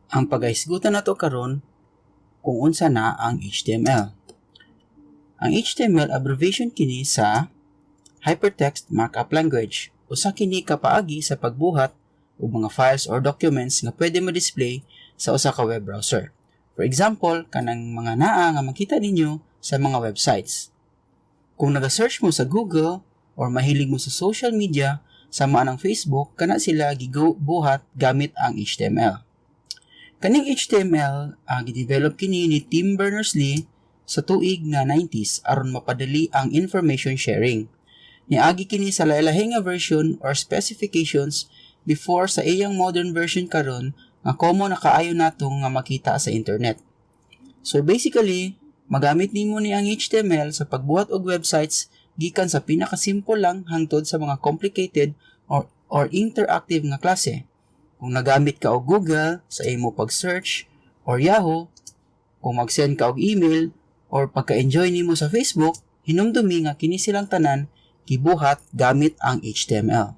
Ang pagahisgutan nato karon kung unsa na ang HTML. Ang HTML, abbreviation kini sa Hypertext Markup Language. Usa kini ka paagi sa pagbuhat og mga files or documents nga pwede ma-display sa usa ka web browser. For example, kanang mga naa nga makita ninyo sa mga websites. Kung naga-search mo sa Google or mahilig mo sa social media sama ng Facebook, kana sila gibuhat gamit ang HTML. Kaning HTML, gidevelop kini ni Tim Berners-Lee sa tuig nga 90s aron mapadali ang information sharing. Niagi kini sa lahi nga version or specifications before sa iyang modern version karon nga common na kaayo nato nga makita sa internet. So basically, magamit nimo ni ang HTML sa pagbuhat og websites gikan sa pinakasimple lang hangtod sa mga complicated or interactive nga klase. Kung nagamit ka og Google sa imo pag-search or Yahoo, kung mag-send ka og email or pagka-enjoy nimo sa Facebook, hinumdumi nga kini silang tanan gibuhat gamit ang HTML.